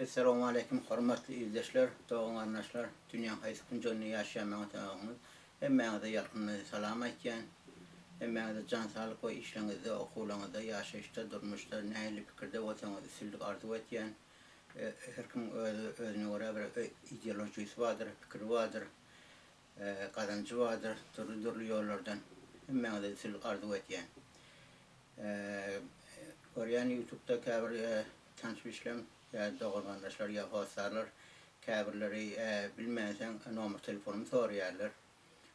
Essalawmaleýkim hormatly ildeşler, dogan-garyndaşlar, dünýäň haýsy künjeginde ýaşaýan maňa tagaňyz, hemmäňize ýalkymly salam aýtýan. Hemmäňize jan saglyk we işleňizde, okuwlaňyzda, ýaşaýyşda, durmuşda nähili pikirde bolsaňyz üstünlik arzuw etýän. Her kimiň öz özüne görä bir ideolojisy bardyr, pikiri bardyr, gazanjy bardyr, dürli-dürli ýollardan hemmäňize üstünlik arzuw etýän. Görýän ýutubda käbir tanyş-bilişlem ýa dogan-garyndaşlar ýa hossarlar käbirleri bilmänsoň nomer telefonymy soraýarlar.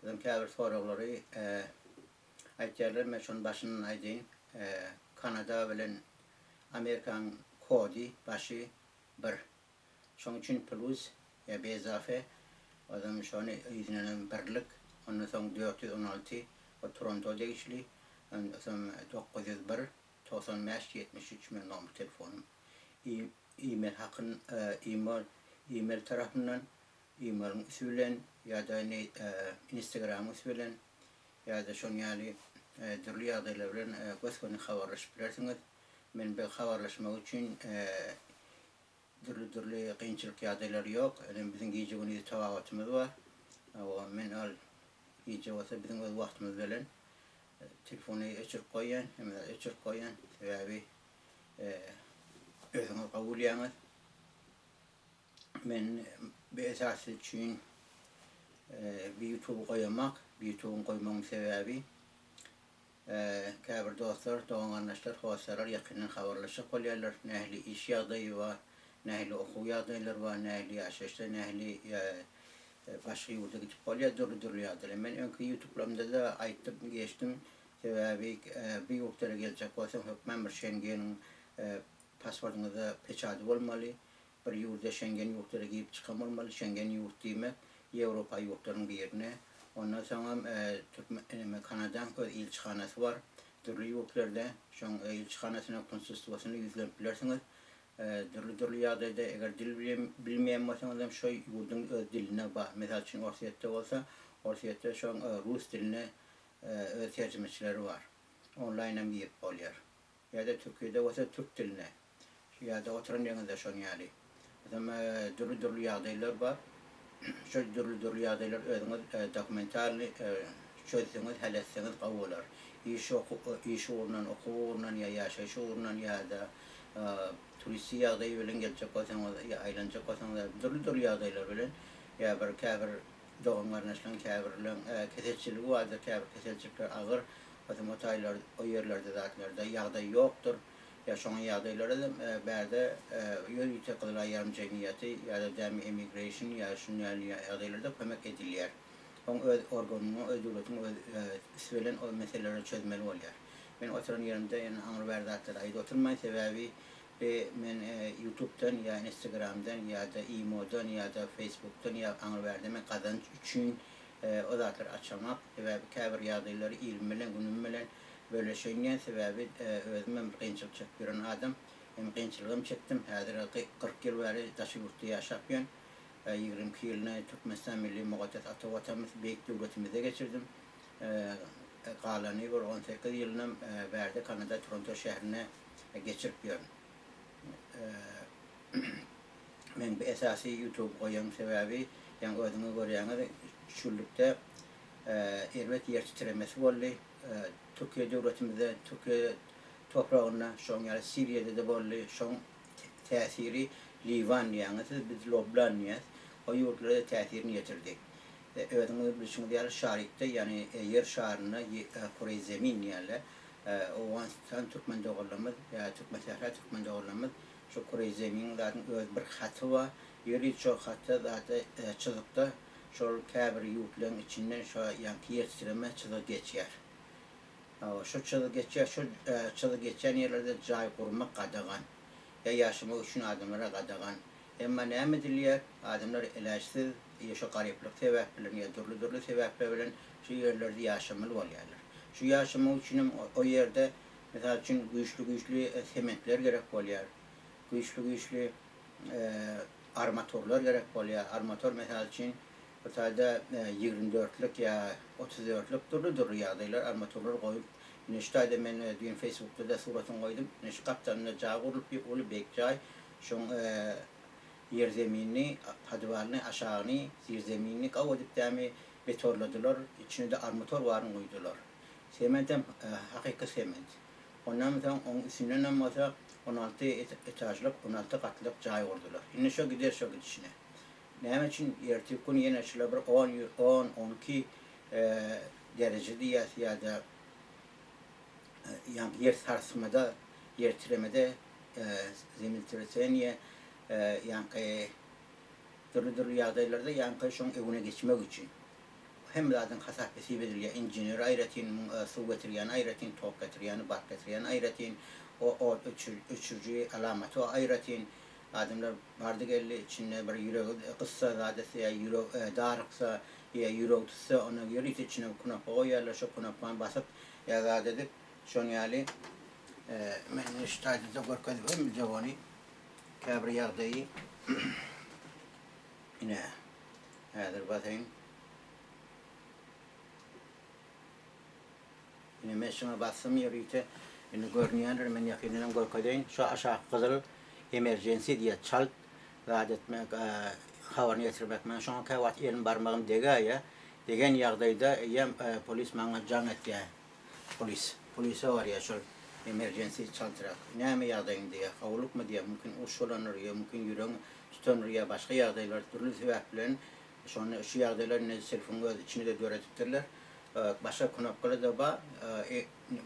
Özem käbir soraglary aýtýarlar. Men şony başyndan aýdaýyn. Kanada bilen Amerikanyň kody başy bir. Şoň üçin plus ýa bezafe ozem şony yzyndanam birlik ondan soň 416 o Toronto degişli ondan soň 901 95 73 meň nomer telefonym email hakyn email email tarapyndan emailiň üsti bilen ýa-da instagramyň üsti bilen ýa-da şoň ýaly dürli ýagdaýlar bilen gös-göni habarlaşyp bilersiňiz. Men bu habarlaşmak üçin Dürli-dürli kynçylyk ýagdaýlary ýok. Inem biziň gije-gündiz tababatymyz bar. Hawa, men ol gije bolsa biziň öz wagtymyz bilen telefony öçürip goýýan, hemme zady öçürip goýýan. Sebäbi özüňiz gowy bilýäňiz. Men bu esasy üçin bu ýutuby goýamak. Bu ýutubyň goýmagyň sebäbi Käbir dostlar, dogan-garyndaşlar, hossarlar ýakyndan habarlaşjak bolýarlar, nähili iş ýagdaýy bar, nähili okuw ýagdaýlary bar, nähili ýaşaýyşda, nähili başga ýurda gidip bolýar, dürli-dürli ýagdaýlar. Men öňki ýutublarymda-da aýtdym, geçdim, sebäbi bu ýurtlara geljek bolsaň hökman bir Şengeniň pasportyňyzda peçady bolmaly, Bir ýurda Şengen ýurtlara girip çykan bolmaly, Şengen ýurt diýmek Ýewropa ýurtlaryň birine. Ondan soňam Türkmen neme Kanadaň öz ilçihanasy bar dürli ýurtlarda. Şoň ilçihanasyna konsulstwosyna ýüzlenip bilersiňiz. Dürli dürli ýagdaýda eger dil bilmeýän bolsaňyz hem şo ýurduň öz diline bar. Mysal üçin Orsýetde bolsa Orsýetde şoň rus diline öz terjimeçileri bar. Onlaýnam girip bolýar. Ýa-da Türkiýede bolsa türk diline. Şu ýerde oturan ýeriňizde şon ýaly. Özem dürli-dürli ýagdaýlar bar. Şol dürli-dürli ýagdaýlary özüňiz dokumentalnyý çözseňiz, hal etseňiz gowy bolar. Iş iş ugrundan, okuw ugrundan ýa ýaşaýyş ugrundan ýa-da turistik ýagdaý bilen geljek bolsaňyz ýa aýlanjak bolsaňyz dürli-dürli ýagdaýlar bilen ýa bir käbir dogan-garyndaşlaryň käbirleň keselçiligi bardyr, käbir keselçilikler agyr, özem o taýlar o ýerlerde zatlarda ýagdaý ýokdur. Ýa şoňa ýagdaýlara-da bärde ýörite Gyzylaý ýarym jemgyýeti ýa-da dämi emigreýşn ýa şuny ýaly ýagdaýlarda kömek edilýär. Oň öz organynyň, öz döwletiň öz üsti bilen ol meseleleri çözmeli bolýar. Men oturan ýerimde ýene aňry-bäri zatlary aýdyp oturmaýyn, sebäbi bi men ýutubdan ýa instagramdan ýa-da imodan ýa-da feýsbukdan ýa aňry-bärden men gazanç üçin o zatlary açamak. Sebäbi käbir ýagdaýlary ilim bilen, günüm bilen Bölüşeýin sebäbi özümem bir kynçylyk çekip ýören adam. Men kynçylygam çekdim. Häzir 40 ýyl bäri daşary ýurtda ýaşap ýörün. 22 ýylyny Türkmenistan milli mukaddes ata Watanymyz beýik döwletimizde geçirdim. Galany bir 18 ýylynam bärde Kanada Toronto şäherinde geçirip ýörün. Men bu esasy YouTube goýan sebäbi ýaňy özüňiz görýäňiz şullukda erbet ýer titremesi boldy. Türkiýe döwletimizde, Türkiýe topragynda, şoň ýaly Siriýada-da boldy. Şoň täsiri Liwan diýýäňiz siz, biz Loblan diýýäs. O ýurtlara-da täsirini ýetirdi. Özüňiz bilşiňiz ýaly şarikde, ýagny ýer şarynda Kureý Zemin diýýärler. Owganystan türkmen doganlarymyz ýa Türkmensähra türkmen doganlarymyz şo Kureý Zemin zadyň öz bir haty bar. Ýörite şo hatda zada çyzykda Şol käbir ýurtlaryň içinden şo ýaňky ýer titreme çyzygy geçýär. Hawa, şo çyzyk geçýär, şo çyzyk geçýän ýerlerde jaý gurmak gadagan. Ýa ýaşamak üçin adamlara gadagan. Emma näme edilýär? Adamlar eläçsiz, ýa şo garyplyk sebäp bilen, ýa dürli-dürli sebäpler bilen şu ýerlerde ýaşamaly bolýarlar. Şu ýaşamak üçinem o ýerde, mysal üçin, güýçli-güýçli sementler gerek bolýar. Güýçli-güýçli armaturlar gerek bolýar. Armatur mysal üçin bu taýda 24-lük ýa 34-lük dürli-dürli ýagdaýlar armaturlar goýup, ine şu taýda men düýn Facebookda-da suratyny goýdum. Ine şu gapdalynda jaý gurlup, uly beýik jaý. Şoň. Ýerzeminini, podwalyny, aşagyny, zirzeminini gaw edip dämi betonladylar, içine-de armator baryny guýdular. Sementem hakyky sement. Ondan soň oň üstündenem bolsa 16 etažlyk, 16 gatlyk jaý gurdular. Indi şo gider şo gidişine. Näme üçin ertir gün ýene şular bir on, on, 12 dereje diýýäs ýa-da ýaňky ýer sarsmada, ýer titremede, zemitreseniýe, ýaňky dürli-dürli ýagdaýlarda ýaňky şoň öňüne geçmek üçin. Hemme zadyň hasap-hesip edilýär. Inženeri aýratyn, muň suw getirýäni aýratyn, tok getirýäni, bark getirýäni aýratyn, o ot öçüriji alamaty aýratyn. Adamlar bardy-geldi içinde bir ýüregi gyssa zat etse ýa ýüregi daryksa ýa ýüregi tutsa onda ýörite içine bir knopka goýýarlar, şo knopkany basyp ýa zat edip şoň ýaly men indi şu taýda-da görkezip hem biljek ony käbir ýagdaýy ine häzir basaýyn. Ine men şuňa bassym ýörite. Indi görünýändir, men ýakyndanam görkezeýin. Şu aşaky gyzyl emergency diýýär, çalt zat etmek, habaryny ýetirmek. Men şoňa käwagt elim barmagym degäýýär. Degen ýagdaýda eýýäm polis maňa jaň etýär. Polis. Polise barýar şol emergency çaltrak. Näme ýagdaýyň diýýär. Howlukma diýýär. Mümkin uruş bolandyr ýa mümkin ýüregiň tutandyr ýa başga ýagdaýlar dürli sebäp bilen şony şu ýagdaýlar indi telefonyň öz içinde-de döredipdirler. Başga knopkalar-da bar.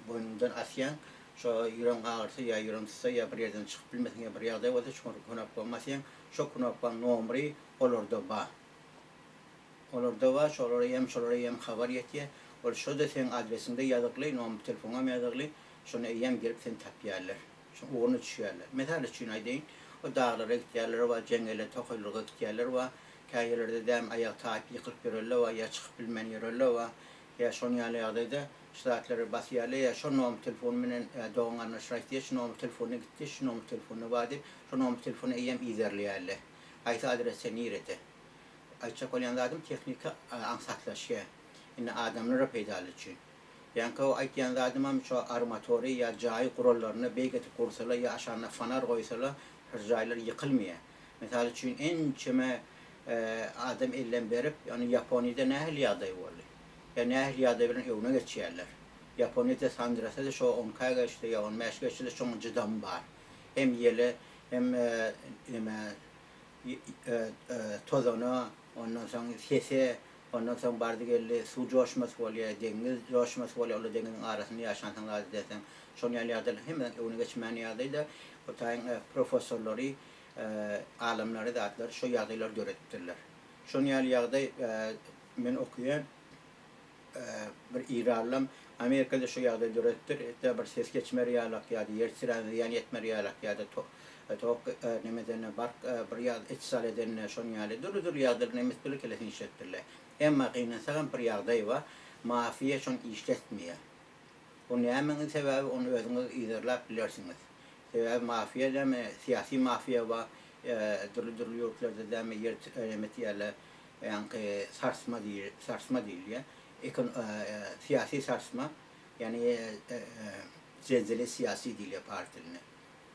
Boýnuňdan asýaň. Şo ýüregiň agyrsa ýa ýüregiň tutsa ýa bir ýerden çykyp bilmeseň ýa bir ýagdaý bolsa şo knopkany basýaň. Şo knopkaň nomry olarda bar. Olarda bar, şolara hem şolara hem habar ýetýär. Ol şo-da seň adresiňde ýazygly, nomer telefoňam ýazygly. Şony eýýäm gelip seni tapýarlar. Şoň ugruna düşýärler. Mysal üçin aýdaýyn, o daglara gitýärler bar, jeňňele, tokaýlyga gitýärler bar. Kä ýerlerde däm aýagy taýyp ýykylyp ýörenler bar, ýa çykyp bilmän ýörenler bar. Ýa şonuň ýaly ýagdaýda şu zatlary basýarlar, ýa şo nomer telefony menen dogan-garyndaşlar aýtýar, şu nomer telefonyna gitdi, şu nomer telefonyna bar diýip, şo nomer telefony eýýäm yzarlaýarlar. Haýsy adresde, nirede. Aýtjak bolýan zadym tehnika aňsatlaşýar. Indi adamlara peýdaly üçin. Ýaňky o aýtýan zadymam şo armatory ýa jaýy gurallaryny beýik edip gursalar ýa aşagyna fanar goýsalar şol jaýlar ýykylmaýar. Mysal üçin ençeme adam elden berip ýagny Ýaponiýada nähili ýagdaý boldy? Ýa nähili ýagdaý bilen öňe geçýärler? Ýaponiýada sandyrasa-da şo on ikä geçse ýa on bäş geçse-de şoňa çydamy bar. Hem ýele hem neme tozana, ondan soň sese, ondan soň bardy-geldi suw joşmasy bolýar, deňiz joşmasy bolýar, olar deňiziň arasynda ýaşansoň zat ederseň, şonuň ýaly ýagdaýlar hemmesiniň öňüne geçmäni ýagdaýda Hytaýyň professorlary, alymlary zatlary şo ýagdaýlary döredipdirler. Şonuň ýaly ýagdaý men okaýan. Bir Eýranlam Amerikada şu ýagdaý döredipdir. Hetda bir ses geçmer ýalak ýa-da ýer titrän zyýan ýetmer ýalak ýa-da tok neme edende bark bir ýa itsal edende şonuň ýaly dürli-dürli ýagdaýlar nemes dürli kellesini işletipdirler. Emma gynansagam bir ýagdaý bar, mafiýa şony işletmeýär. Bu nämäniň sebäbi ony özüňiz yzarlap bilersiňiz. Sebäbi mafiýa näme syýasy mafiýa bar dürli-dürli ýurtlarda näme ýer neme etýärler Ýaňky sarsma diýil, sarsma diýilýär. Ekon syýasy sarsma, ýagny zelzele syýasy diýilýär pars dilinde.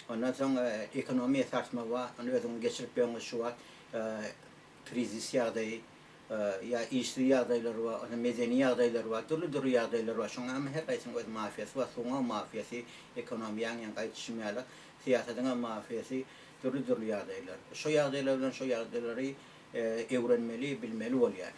Ondan soň ekonomiýa sarsma bar, ony özüňiz geçirip ýörüňiz şu wagt krizis ýagdaýy ýa işsiz ýagdaýlar bar, ondan medeni ýagdaýlar bar, dürli-dürli ýagdaýlar bar. Şoň hem her haýsynyň öz mafiýasy bar, suwuňam mafiýasy, ekonomiýaň ýaňky aýdyşym ýaly, syýasatyňam mafiýasy, dürli-dürli ýagdaýlar. Şo ýagdaýlar bilen şo ýagdaýlary öwrenmeli, bilmeli bolýar.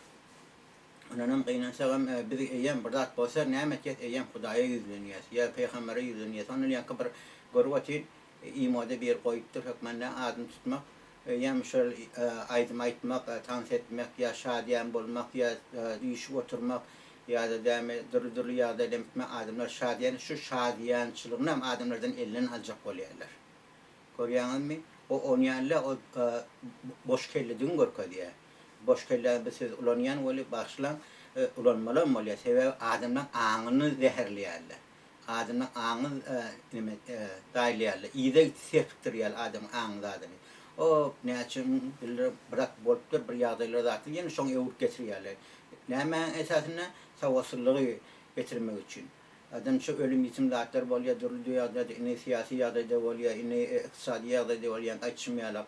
Ondanam gynansagam biz eýýäm bir zat bolsa näme etýäs, eýýäm Hudaýa ýüzlenýäs ýa pygambere ýüzlenýäs. Ondan ýaňky bir görüp otyryn, imoda biri goýupdyr hökman nä adyny tutmak, eýýäm şol aýdym aýtmak, tans etmek ýa şadyýan bolmak ýa üýşüp oturmak ýa-da dämi dürli-dürli ýagdaýda etmek adamlar şadyýan şu şadyýançylygynam adamlardan elinden aljak bolýarlar. Görýäňizmi? O onýanla o boş kelledigiňi görkezýär. Boş kelle bir söz ulanýan weli bagyşlaň, ulanmalam bolýar. Sebäbi adamlaň aňyny zäherleýärler. Adamlaň aňyny neme daýlaýarlar. Yza serpikdirýärler adamyň aňyny zadyny. O näçe ýyllar brak bolupdyr bir ýagdaýlar zatlar ýene şoňa öwrüp getirýärler. Nämäň esasynda? Sowatsyzlygy getirmek üçin. Adamça ölüm-ýitim zatlar bolýar, dürli ýagdaýda, indi syýasy ýagdaýda bolýar, indi ykdysady ýagdaýda bolýar, ýaňky aýdyşym ýalak.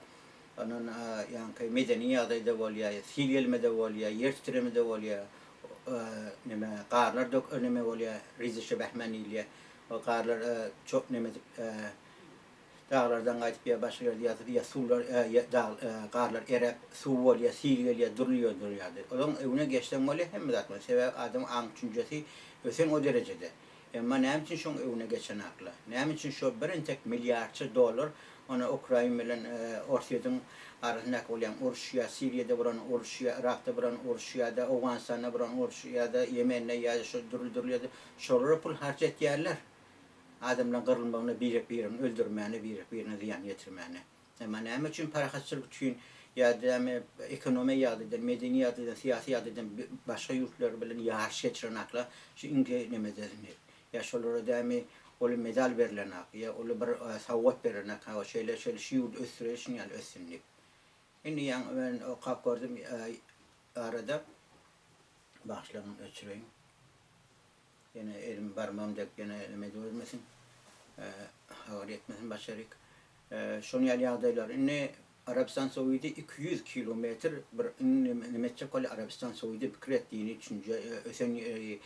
Ondan ýaňky medeni ýagdaýda bolýar, sil gelmede bolýar, ýer titremede bolýar, neme garlar dök neme bolýar, rizişe bähmen diýilýär. O garlar çok neme edip daglardan gaýdyp ýa başga ýerde ýatyp ýa suwlar ýa dag garlar eräp suw bolýar, sil gelýär, dürli ýol dürli ýagdaý. Olaryň öňüne geçseň bolýar hemme zat bolýar. Sebäbi adamyň aň düşünjesi ösen o derejede. Emma näme üçin şoň öňüne geçenakla? Näme üçin şo birintek milliardça dollar ony Ukrain bilen Orsýetiň arasyndaky bolýan uruş ýa Siriýada bolan uruş ýa Yrakda bolan uruş ýa-da Owganystanda bolan uruş ýa-da Ýemende ýa-da şo dürli-dürli ýerde şolara pul harç etýärler. Adamlaryň gyrylmagyna birek-biregini öldürmäne birek-birine zyýan ýetirmäne. Emma näme üçin parahatçylyk üçin ýa-da näme ekonomiýa ýagdaýdan, medeni ýagdaýdan, syýasy ýagdaýdan başga ýurtlar bilen ýaryş geçirenakla şu iňki nemedesini ýa şolara dämi uly medal berlenak ýa uly bir sowgat berlenak hawa şeýle şeýle şu ýurdy ösdüreýin şuny ýaly össün diýip. Indi ýaňy men okap gördüm arada bagyşlaň öçüreýin. Ýene elim barmagym dek ýene neme edibermesin. Habar ýetmesin başaryk. Şonuň ýaly ýagdaýlar. Indi Arabystan Saudy 200 kilometr bir neme etjek bolýar. Arabystan Saudy pikir et dini düşünje ösen ýeri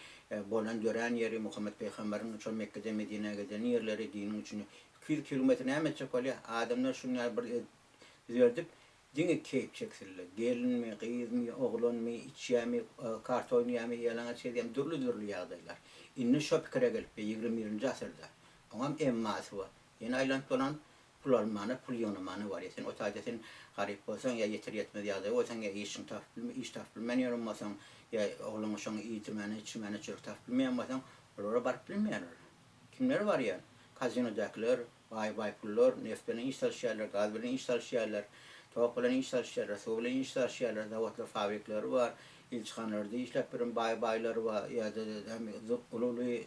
bolan dörän ýeri Muhammet pygamberiň şol Mekgeden Medinä giden ýerleri diniň üçin 200 kilometr näme etjek bolýar? Adamlar şuny ýaly bir düzeldip Diňe keýp çeksinler. Gelinmi, gyzmy, oglanmy, içýämi, karta oýnaýamy, ýalaňaç gezýämi, dürli-dürli ýagdaýlar. Indi şo pikire gelipdi, 21-nji asyrda. Oňam emmasy bar. Ýene aýlanyp-dolanyp, pul almana, pul ýygnamana barýar. Sen o taýda sen garyp bolsaň, ýa ýeter-ýetmez ýagdaý bolsaň, ýa işiňi tapyp bilme, iş tapyp bilmän ýören bolsaň, ýa oglan-uşagyňy iýdirmäne, içirmäne çörek tapyp bilmeýän bolsaň, olara baryp bilmeýärler. Kimler barýar? Kazinodakylar, Baý-baý pullar, neft bilen iş salyşýarlar, gaz bilen iş salyşýarlar, tok bilen iş salyşýarlar, suw bilen iş salyşýarlar, zawodlar, fabrikleri bar, ilçihanalarda işläp ýören baý-baýlar bar, ýa-da uly-uly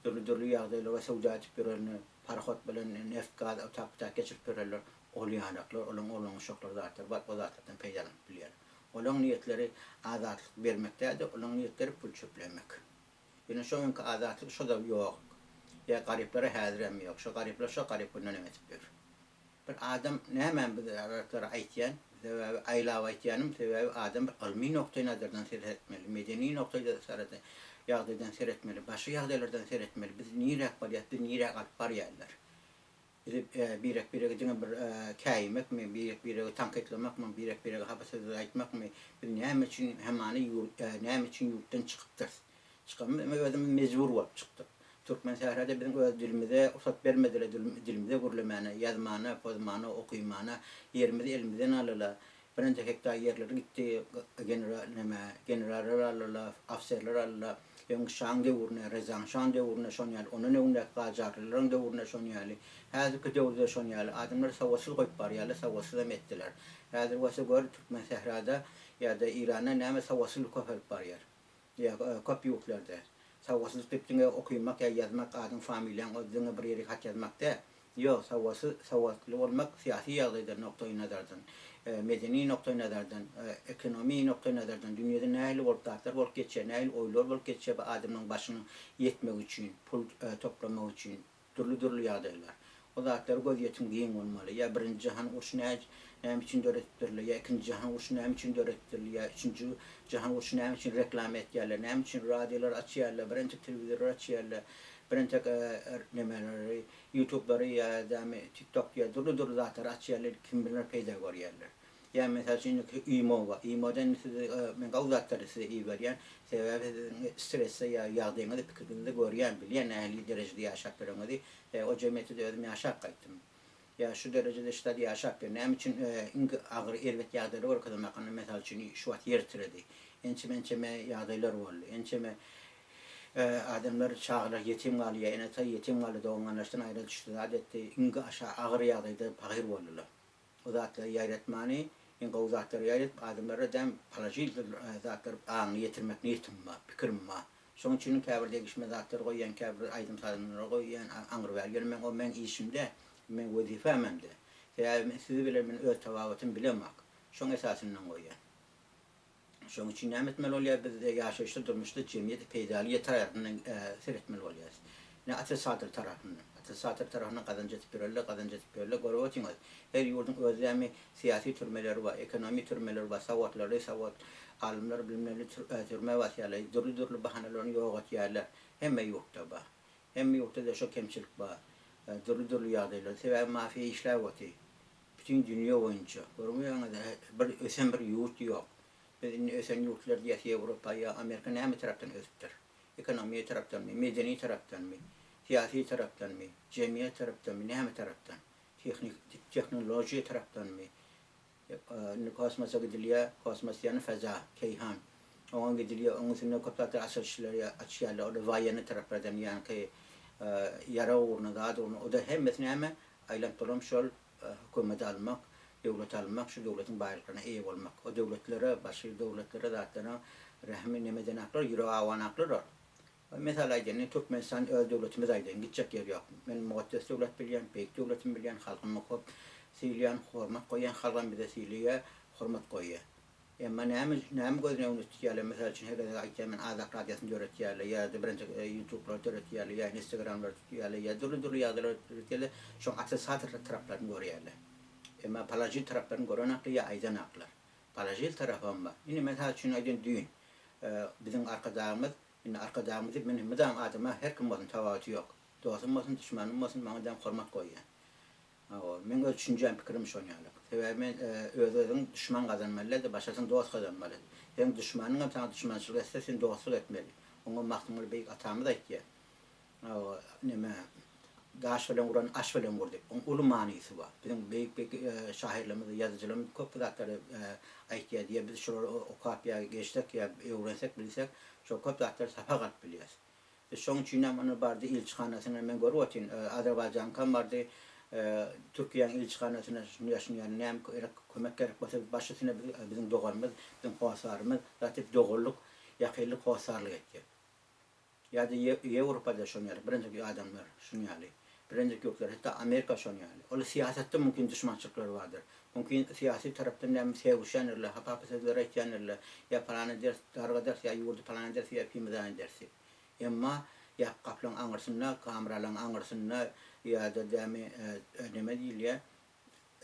dürli-dürli ýagdaýlarda söwda edip ýören, parhod bilen neft, gaz otap-bu-tak geçirip ýörenler, ol ýanaklar, olaň oglan-uşaklary zatlar bar, o zatlardan peýdalanyp bilýärler. Olaň niýetleri azatlyk bermek däl-de, olaň niýetleri pul çöplemek. Ýöne şo öňki azatlyk şo-da ýok. Ýa garyplara häzirem ýok. Şo garyplar şo garyp günden hem etip ýör. Bir adam nämäm bu zatlary aýtýan, sebäbi aýlap aýtýanym, sebäbi adam bir ylmy noktaý nazardan seretmeli, medeni noktaý ýagdaýdan seretmeli, başga ýagdaýlardan seretmeli, biz niräk barýas, bizi niräk alyp barýarlar. Bizi birek-birege diňe bir käýimekmi, birek-biregi tankytlamakmy, birek-birege hapa sözler aýtmakmy, biz näme üçin hemany ýurt, näme üçin ýurtdan çykypdyrys? Çykamyz, özümiz mejbur bolup çykdyk. Türkmen sährada biziň öz dilimize rugsat bermediler, dilimize gürlemäne, ýazmana, pozmana, okymana, ýerimizi elimizden aldylar. Birnäçe hektar ýerleri gitdi, general neme, generallar aldylar, ofiserler aldylar. Öňki şaň döwründe, Rezaň şaň döwründe şon ýaly, ondan öňdäki gajarlylaryň döwründe şon ýaly, häzirki döwürde şon ýaly adamlary sowatsyz goýup barýarlar, sowatsyzam etdiler. Häzir bolsa gör, Türkmensährada ýa-da Iranda näme sowatsyzlyk köpelip barýar. Ýa köp ýurtlarda. Sowatsyzlyk diýip diňe okymak ýa ýazmak, adyň, familiýaň o diňe bir ýere hat ýazmak däl. Ýok, sowatsyz, sowatly bolmak syýasy ýagdaýdan nukdaý nazardan, medeni nukdaý nazardan, ekonomi nukdaý nazardan dünýede nähili bolup zatlar bolup geçýär, nähili oýlar bolup geçýär bu adamlaryň başyna ýetmegi üçin, pul toplamak üçin dürli-dürli ýagdaýlar. O zatlara gözýetim giň bolmaly. Ýa birinji jahan urşy näme üçin döredipdirler, ýa ikinji jahan urşy näme üçin döredipdirler, ýa üçünji jahan urşy näme üçin reklama etýärler, näme üçin radiolar açýarlar, birentek telewizorlar açýarlar, birentek nemeleri Ýutublary ýa-da TikTok ýa dürli-dürli zatlary açýarlar, kim biler peýda görýärler. Ýa mysal üçin indiki imo bar. Imoda indi sizi men gowy zatlary size iberýän. Sebäbi siziň stresde ýa ýagdaýyňyzy, pikiriňizi görýän, bilýän nähili derejede ýaşap ýöreňizi. Sebäbi o jemgyýetde özüm ýaşap gaýtdym. Ýa şu derejede şu zat ýaşap ýör. Näme üçin iň agyr erbet ýagdaýlary görkezemok. Indi mysal üçin şu wagt ýer titredi. Ençeme-ençeme ýagdaýlar boldy. Ençeme Adamlar, çagalar ýetim galýar, ene-ata ýetim galdy, dogan-garyndaşdan aýra düşdi, zat etdi, iň aşa agyr ýagdaýda pahyr boldular. O zatlary ýaýratmany, iň gowy zatlary ýaýradyp, adamlara däm položitel zatlary aňyny ýetirmek niýetim bar, pikirim bar. Şonuň üçin käbir degişme zatlary goýýan, käbir aýdym-sazlary goýýan, aňry-bäri. Ýöne meň o meň işim däl, meň wezipäm hem däl. Sebäbi men sizi bilen men öz tababatym bilemok. Şoň esasyndan goýýan. Şonuň üçin näme etmeli bolýar? Biz ýaşaýyşda, durmuşda jemgyýete peýdaly tarapyndan seretmeli bolýarys. Ne otrisatel tarapyndan. Atylsatyr tarapyndan gazanç edip ýörerler, gazanç edip ýörerler. Görüp otyňyz, her ýurduň öz näme syýasy türmeleri bar, ekonomi türmeleri bar, sawatlary, sawat alymlar bilimlerli türmä basýarlar, dürli-dürli bahanalaryny ýok etýärler. Hemme ýurtda bar. Hemme ýurtda-da şo kemçilik bar. Dürli-dürli ýagdaýlar. Sebäbi mafiýa işläp otyr. Bütin dünýe boýunça. Görmeýäňiz, bir ösen bir ýurt ýok. Biz indi ösen ýurtlar diýýäs, Ýewropa ýa Amerika näme tarapdan ösüpdir? Ekonomiýa tarapdanmy, medeni tarapdanmy, syýasy tarapdanmy, jemgyýet tarapdanmy, näme tarapdan? Tehnik, tehnologiýa tarapdanmy? Indi kosmosa gidilýär, kosmos diýýäni feza, keýhan. Oňa gidilýär, oň üstünde köp zatlar açylyşlar açýarlar, o-da woýennyý taraplardan, ýaňky ýarag ugruna, zat ugruna, o-da hemmesi näme? Aýlanyp-dolanyp şol hökümeti almak, döwleti almak, şu döwletiň baýlyklaryna eýe bolmak. O döwletlere, başga döwletlere zatlara rehimi neme edenaklar, ýüregi awanaklar ol. Mysal aýdaýyn, indi Türkmenistan öz döwletimiz aýdaýyn, gitjek ýeri ýok. Men mukaddes döwlet bilýän, beýik döwletimi bilýän, halkymy köp sylaýan, hormat goýýan, halkam bize sylaýar, hormat goýýar. Emma näme näme gözüni öňünde tutýarlar, mysal üçin her gezek aýtýan men Azat radiosyny döretýärler ýa-da birinji ýutublar döretýärler ýa instagramlar tutýarlar ýa dürli-dürli ýagdaýlar döretýärler, şoň otrisatel taraplaryny görýärler. Emma položil taraplaryny görenaklar ýa aýdanaklar. Položil tarapam bar. Indi mysal üçin aýdaýyn düýn biziň Arkadagymyz, indi Arkadagymyz diýip men mydam adama her kim bolsun tapawuty ýok. Dostum bolsun, duşmanym bolsun maňa däm hormat goýýan. Hawa, meň öz düşünjäm, pikirim şon ýaly. Sebäbi men öz-özüň duşman gazanmaly däl-de, başgasyny dost gazanmaly. Seň duşmanyňam saňa duşmançylyk etse, sen dostluk etmeli. Oňa Magtymguly beýik atamyz aýtýar. Hawa, neme, Daş bilen uran aş bilen ur diýip. Oň uly manysy bar. Biziň beýik-beýik şahyrlarymyz, ýazyjylarymyz köp zatlary aýtýar diýýär. Biz şolary okap ýa geçsek ýa öwrensek, bilsek, şol köp zatlary sapak alyp bilýäris. Biz şoň üçinem ony bardy ilçihanasyna men görüp otyryn Azerbaýjanykam bardy Türkiýäň ilçihanasyna şunýa şunýa näme gerek kömek gerek bolsa baş üstüne biz biziň doganymyz biziň hossarymyz zat diýip doganlyk ýakynlyk hossarlyk etýär. Ýa-da Ýewropada şon ýaly birinjik adamlar şun ýaly birinjik ýurtlar hatda Amerika şon ýaly ol syýasatda mümkin duşmançylyklar bardyr mümkin syýasy tarapdan näme sögüşýändirler hapa-hapa sözler aýtýandirler ýa palan ederis dargadarys ýa ýurdy palan ederis ýa pimizan ederis diýip Emma ýapyk gapylaň aňyrsynda, kameralaň aňyrsynda ýa-da dämi neme diýilýär,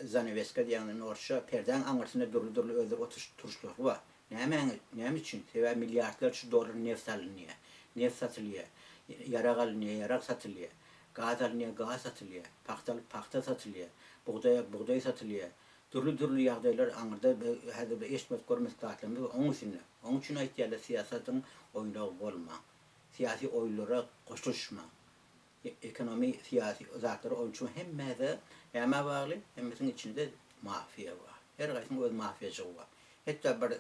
zaneweska diýýäňiz indi orsça, perdäň aňyrsynda dürli-dürli özleri oturyş-turuşlary bar. Nämäň, näme üçin? Sebäbi milliardlarça dollar neft alynýar, neft satylýar, ýarag alynýar, ýarag satylýar, gaz alynýar, gaz satylýar, pagta alyp pagta satylýar, bugdaý alyp bugdaý satylýar. Dürli-dürli ýagdaýlar aňyrda häzir bir eşitmedik görmedik zatlarymyz bar oň üstünde. Oň üçin aýtýarlar syýasatyň oýnagy bolmaň. Syýasy oýunlara goşulyşmaň. Ekonomi syýasy zatlara oýunçyma hemmede nämä bagly? Hemmesiniň içinde mafiýa bar. Her gaýsynyň öz mafiýajygy bar. Hetda bir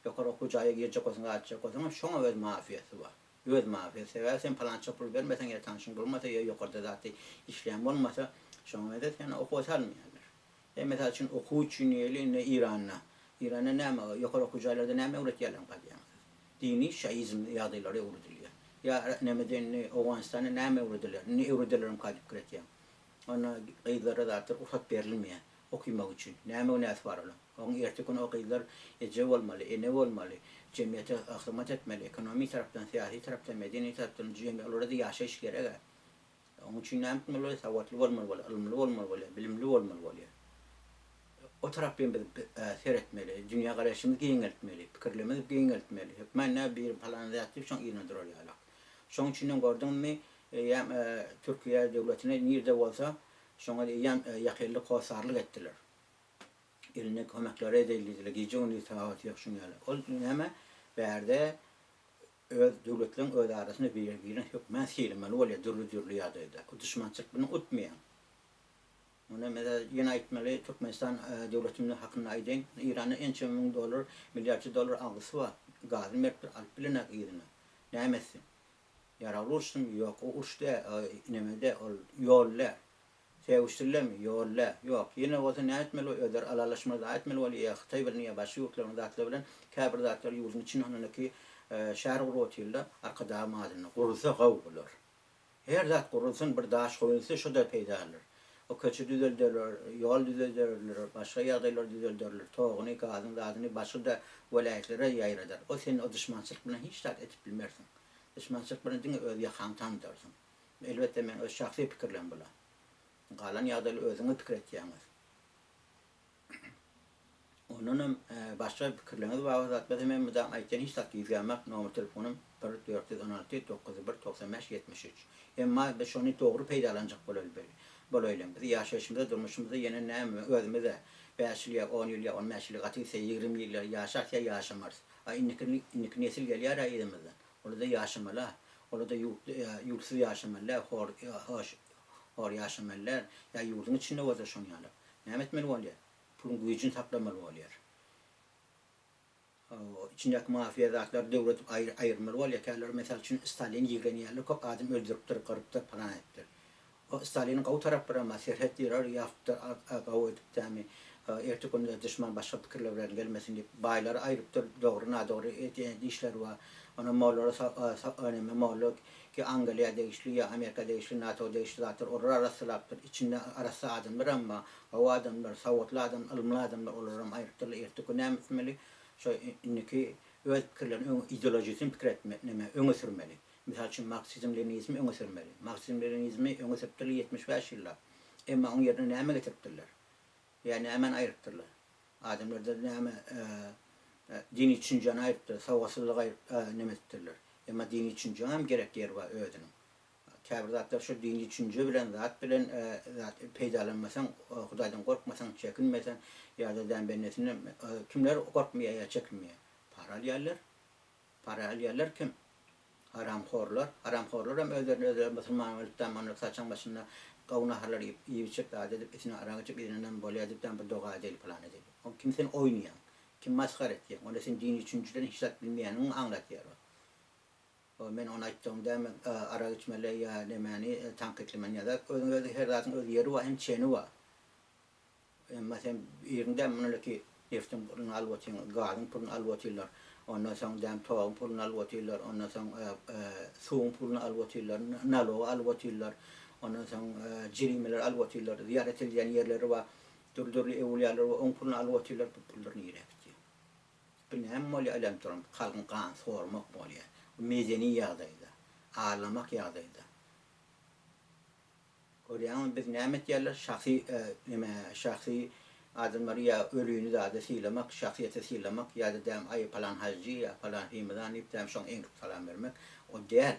ýokary okuw jaýa girjek bolsaň zat etjek bolsaňam şoňa öz mafiýasy bar. Öz mafiýasy. Sebäbi sen palança pul bermeseň ýa tanşyň bolmasa ýa ýokarda zatda işleýän bolmasa şoňa meňzeş seni okuwa salmaýarlar. E, mysal üçin, okuw üçin diýeli, indi Iranda. Iranda näme, ýokary okuw jaýlarda näme öwretýärlerkä diýýäňiz siz? Dini şaizm ýagdaýlary öwredilýär. Ýa nemede indi Owganystanda näme öwrediler? Indi öwrederlermika diýip pikir etýäň. Onda gyzlara zatlar rugsat berilmeýär okymak üçin. Näme günäsi bar olaň? Oň erteki gün o gyzlar eje bolmaly, ene bolmaly, jemgyýete hyzmat etmeli, ekonomik tarapdan, syýasy tarapdan, medeni tarapdan jemgyýet olara-da ýaşaýyş gereg-ä. Onuň üçin näme etmeli bolýar? Sowatly bolmaly bolýar, ylymly bolmaly bolýar, bilimli bolmaly bolýar. O tarapdan biz seretmeli, dünýägaraýşymyzy giňeltmeli, pikirlerimizi giňeltmeli. Hökmän näme biri palan zat diýip şoň yzyna durar ýalak. Şoň üçinem gördüňmi, eýýäm Türkiýe döwletine nirde bolsa, şoňa eýýäm ýakynlyk, hossarlyk etdiler. Eline kömekleri edeýli diýdiler, gije-gündiz sagat ýok şuň ýaly. Ol näme, bärde Öz döwletleriň öz arasynda biri-birini hökmän sylamaly bolýar dürli-dürli ýagdaýda. O duşmançylyk bilen utmaýaň. Muny meselem ýene aýtmaly Türkmenistan döwletimiz hakynda aýdaýyn. Eýranda ençeme müň dollar, milliardça dollar algysy bar. Gazyny beripdir, alyp bilenak yzyna. Näme etsin? Ýaragly uruşsyn? Ýok, o uruş däl, o neme däl, ol ýol däl. Sögüşdirlermi? Ýol-la. Ýok. Ýene bolsa näme etmeli bolýar? Özleri ylalaşmaly zat etmeli bolýar. Ýa Hytaý bilen, ýa başga ýurtlaryň zatlary bilen käbir zatlary ýurduň içinde ondan-ki şäher gurup otyrlar. Arkadagym adynda. Gurulsa gowy bolar. Her zat gurulsyn, bir daş goýulsa şo-da peýdalydyr. O köçe düzelderler, ýol düzelderler, başga ýagdaýlary düzelderler, toguny, gazyny, zadyny başga-da welaýatlara ýaýradar. O sen o duşmançylyk bilen hiç zat edip bilmersiň. Duşmançylyk bilen diňe öz ýakaňy tandarsyň. Elbetde meň öz şahsy pikirlerim bular. Galan ýagdaýlar özüňiz pikir etýäňiz. Ondanam başga pikirleriňiz bar bolsa zat bolsa men mydam aýtýan hiç zat gizlämok nomer telefonym bir 416 901 95 73. Emma biz şony dogry peýdalanjak bolaly bolaýlyň. Biz ýaşaýşymyzda durmuşymyzda ýene näme özümize bäş ýyl ýa on ýyl ýa on bäş ýyl gaty gitse 20 ýyl ýaşarys ýa ýaşamarys. A indiki indiki nesil gelýär-ä yzymyzdan. Olar-da ýaşamaly-a. Olar-da ýurt ýurtsuz ýaşamaly däl, hor hoş hor ýaşamaly däl. Ýa ýurduň içinde bolsa şoň ýaly. Näme etmeli bolýar? Puluň güýjüni saklamaly bolýar. Içindäki mafiýa zatlary döwredip aýyrmaly bolýar. Käbirleri mysal üçin Stalini ýigrenýärler, köp adam öldüripdir, gyrypdyr, palan edipdir. O Staliniň gowy taraplaram bar, serhet ýyrar ýapypdyr, gowy edipdämi, ertir günde duşman başga pikirler bilen gelmesin diýip, baýlary aýrypdyr, dogry nadogry edýän işleri bar. Onam mollara neme molla ki Angliýa degişli ýa Amerika degişli, NATO degişli zatlar olary arassalapdyr. Içinde arassa adamlaram bar, gowy adamlar, sowatly adam, ylymly adamlar olaram aýrypdyrlar. Ertir gün näme etmeli? Şo indiki öz pikirlerini öňe ideolojisyny pikir etme neme öňe sürmeli. Mysal üçin marksizm-leninizmi öňe sürmeli. Marksizm-leninizmi öňe sürüpdirler 75 ýyllap. Emma oň ýerine näme getiripdirler? Ýa nämäni aýrypdyrlar? Adamlarda näme dini düşünjäni aýrypdyr, sowatsyzlygy aýryp neme edipdirler. Emma dini düşünjäňem gerek ýeri bar özüniň. Käbir zatlar şu dini düşünje bilen zat bilen zat peýdalanmasaň, Hudaýdan gorkmasaň, çekinmeseň ýa-da däm bendesinden kimler gorkmaýar ýa çekinmeýär? Para alýarlar. Para alýarlar kim? Haramhorlar. Haramhorlar hem özlerini özleri musulman bilip däm ondan saçaň başynda gowy naharlar iýip, iýip içip zat edip içine arak içip yzyndanam bolýa diýip däm bir doga edeli pylan edeli. Oň kim sen oýnaýaň? Kim masgara etýäň? Onda sen dini düşünjeden hiç zat bilmeýäniňi aňlatýar o. O men ony aýtdygym dämi arak içmeli ýa nemäni tankytlaman ýa zat. Özüň özi her zadyň öz ýeri bar hem çeni bar. Emma sen biriň däl munalaki neftiň puluny alyp otyň, gazyň puluny alyp otyrlar. Ondan soň däm toguň puluny alyp otyrlar, ondan soň suwuň puluny alyp otyrlar, nalogy alyp otyrlar. Ondan soň jerimeleri alyp otyrlar. Zyýarat edilýän ýerleri bar. Dürli-dürli öwülýalar bar, oň puluny alyp otyrlar. Bu pullar nirä gitýär? Bu näme bolýar aýlanyp duran? Halkyň ganyny sormak bolýar. Bu medeni ýagdaýda, aldamak ýagdaýda. Görýäňmi biz näme etýärler şahsy neme şahsy adamlary ýa ölüni zady sylamak şahsyýeti sylamak ýa-da däm aý palan hajy ýa palan hymydan diýip däm şoň eňip salam bermek o däl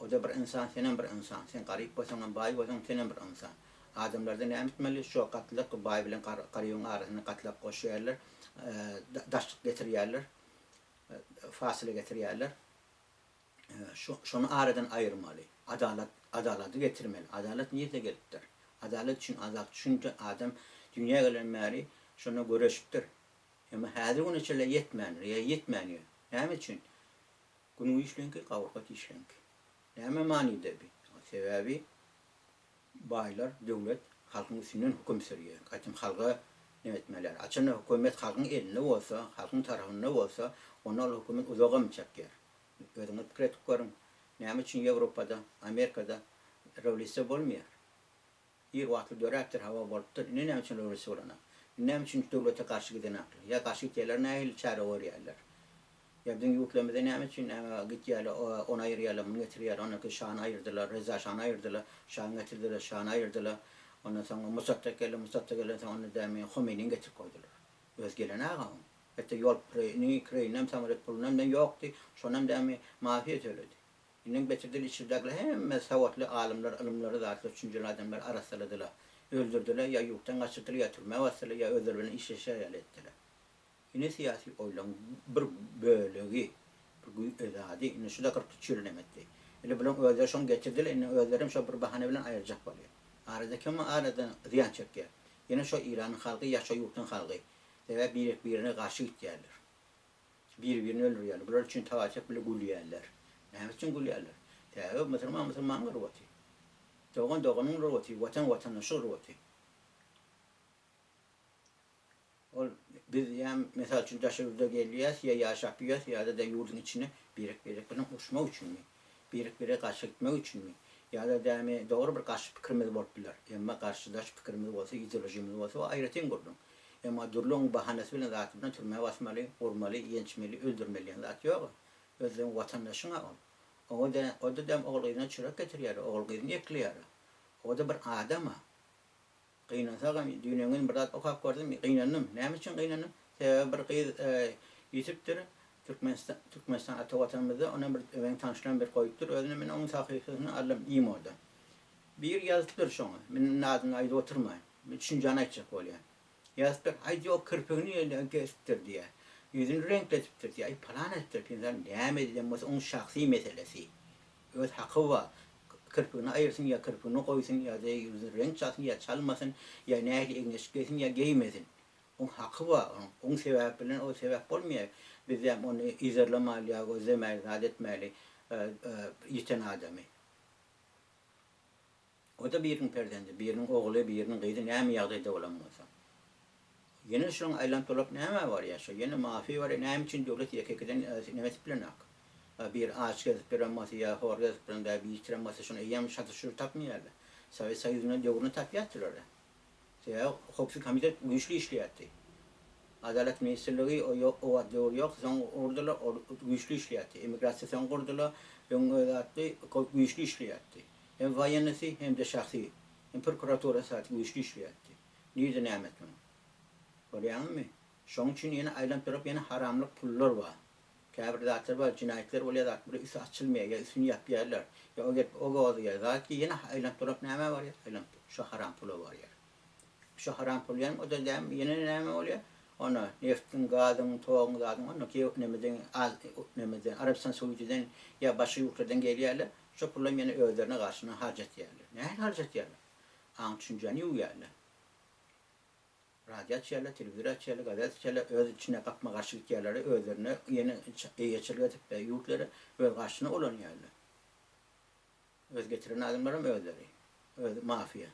o-da bir ynsan senem bir ynsan sen garyp bolsaňam baý bolsaňam senem bir ynsan adamlarda näme etmeli şo gatlak baý bilen garybyň arasyna gatlak goşýarlar daşlyk getirýärler fasyla getirýärler. Şony aradan aýyrmaly. Adalat, adalady getirmeli. Adalat nirde gelipdir? Adalat üçin azat şunça adam dünýä gelen bäri şonda göreşipdir. Emma häzir güne çenli ýetmändir ýa ýetmän ýör. Näme üçin? Gün güýçleňki, gawurga dişleňki. Näme manyda bi? Sebäbi baýlar, döwlet halkyň üstünden höküm sürýär. Gaýtam halga neme etmeliler. Haçanda hökümet halkyň elinde bolsa, halkyň tarapynda bolsa, onda ol hökümet uzagam çekýär. Özüňiz pikir edip görüň, näme üçin Ýewropada, Amerikada rewolýusiýa bolmaýar? Ir wagtly döräpdir, hawa bolupdyr, indi näme üçin rewolýusiýa bolanok? Indi näme üçin döwlete garşy gidenoklar? Ýa garşy gitýärler nähili çäre görýärler? Ýa biziň ýurtlarymyzda näme üçin näme gitýärler, ony aýyrýarlar, muny getirýärler, ondan şany aýyrdylar, Reza şany aýyrdylar, şany getirdiler, şany aýyrdylar. Ondan soň Musatdak geldi, Musatdak gelensoň onda dämi Homeýnini getirip goýdular. Öz gelen aga oň. Hetde ýol kireýini, kireýinem, samolýot pulunam da ýokdy, şonam dämi mafiýa töledi. Indem getirdiler içirdäkiler hemme sowatly alymlar, ylymlary zatlar düşünjeli adamlary arassaladylar. Öldürdiler, ýa ýurtdan gaçyrdylar, ýa türmä basdylar, ýa özleri bilen işleşer ýaly etdiler. Ine syýasy oýlaň bir bölegi, bir zady, indi şu-da 43 ýyl neme etdi. Indi bulaň özleri şoň getirdiler, indi özlerem şo bir bahana bilen aýyrjak bolýar. Arada kim aradan zyýan çekýär? Ýene şo Iranyň halky ýa şo ýurtuň halky. Sebäbi birek birine garşy gitýärler. Biri birini öldürýärler. Bular üçin tawaçak bile gülýärler. Näme üçin gülýärler? Sebäbi musulman musulmanyň gyryp otyr. Dogan doganyň gyryp otyr, watan watandaşy gyryp otyr. Ol biz ýa mysal üçin daşary ýurda gelýäs ýa ýaşap ýös ýa-da ýurduň içinde birek birek bilen uruşmak üçinmi? Birek birege garşy gitmek üçinmi? Ýa-da dämi dogry bir garşy pikirimiz bolup biler. Emma garşydaş pikirimiz bolsa, ideolojimiz bolsa o aýratyn gürrüň. Emma dürli oň bahanasy bilen zaty bilen türmä basmaly, urmaly, ýençmeli, öldürmeli diýen zat ýog-a. Özüň watandaşyň-a ol. Oňa da, o-da däm ogul-gyzyna çörek getirýär, ogul-gyzyny ekleýär. O-da bir adam-a. Gynansagam, düýn-öňňin bir zat okap gördüm, gynandym. Näme üçin gynandym? Sebäbi bir gyz ýitipdir, Türkmenistan, Türkmenistan ata watanymyzda, onam bir meň tanyşlarym bir goýupdyr özüne, men onuň sahypasyny aldym imoda. Biri ýazypdyr şoňa, men indi adyny aýdyp oturmaýyn, men düşünjäni aýtjak bolýan. Ýazypdyr, aý ýok kirpigini kesipdir diýýär, ýüzüni reňkletipdir diýýär, aý pylan edipdir, pynsan näme edýän bolsa onuň şahsy meselesi. Öz haky bar. Kirpigini aýyrsyn ýa kirpigini goýsun ýa-da ýüzüne reňk çalsyn ýa çalmasyn ýa nähili egin-eşik geýsin ýa geýmesin. Oň haky bar onuň. Oň sebäp bilen o sebäp bolmaýar. Bizem ony yzarlamaly ýa gözlemäli zat etmäli ýiten adamy. O-da biriniň perzendi, biriniň ogly, biriniň gyzy näme ýagdaýda bolan bolsa. Ýene şoň aýlanyp dolap nämä barýar şo? Ýene mafiýa barýar. Näme üçin döwlet ýeke-ýekeden neme edip bilenak? Bir aç gezip ýören bolsa ýa hor gezip ýören däbi ýitiren bolsa şony eýýäm şadyr-şudur tapmaýarlar. Sowet Soýuzynda döwrüni tapýardylar. Sebäbi howpsuzlyk komitet güýçli işleýärdi. Adalat ministrligi o ýok o wagt döwür ýok soň gurdular ol güýçli işleýärdi. Emigrasiýa soň gurdular öň öz atly güýçli işleýärdi. Hem woýennysy hem-de şahsy hem prokuraturasy zat güýçli işleýärdi. Nirde näme etmeli? Görýäňizmi? Şoň üçin ýene aýlanyp durup ýene haramlyk pullar bar. Käbir zatlar bar, jenaýatlar bolýar zat bir üsti açylmaýar ýa üstüni ýapýarlar. Ýa o gelip o gozgaýar. Zat ki ýene aýlanyp durup nämä barýar? Aýlanyp şo haram pula barýar. Şo haram pul ýa o-da däm ýene näme bolýar? Onda neftiň, gazyň, toguň zadyň onda ki nemeden az nemeden Arabystan Saudiden ýa başga ýurtlardan gelýärler. Şo pulam ýene özlerine garşyna harjatýarlar. Nähili harjatýarlar? Aň düşünjäni ýuwýarlar. Radio açýarlar, telewizor açýarlar, gazet açýarlar, öz içinde gapma-garşy gitýärler, özlerine ýene eýeçilik edip ýurtlary öz garşyna ulanýarlar. Öz getiren adamlaram özleri. Öz mafiýa.